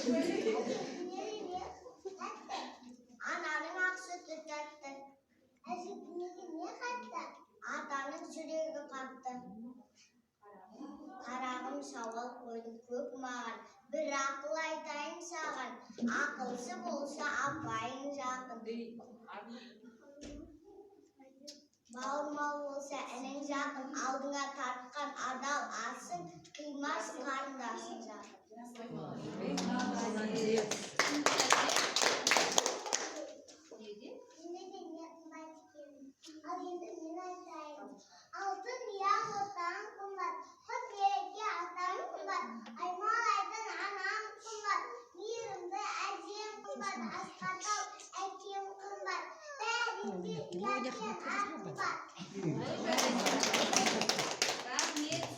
Дүниеде не тәтті? Ананың ақ сүті тәтті. Әже, дүниеде не қатты? Атаның жүрегі қатты. Қарағым, сауал қойдың көп маған, бір ақыл айтайын саған. Ақылшы болса апайың жақын, бауырмал болса інің жақын, алдыңа тартқан адал асың, қимас қарындасың жақын. Молодец. Дүниеде не қымбат екен? Ал енді мен айтайын. Алтын ұя, Отан қымбат, құт береке атаң қымбат, аймалайтын анам қымбат, мейірімді әжем қымбат, асқар тау әкем қымбат, бәрінен де ұят пен ар қымбат.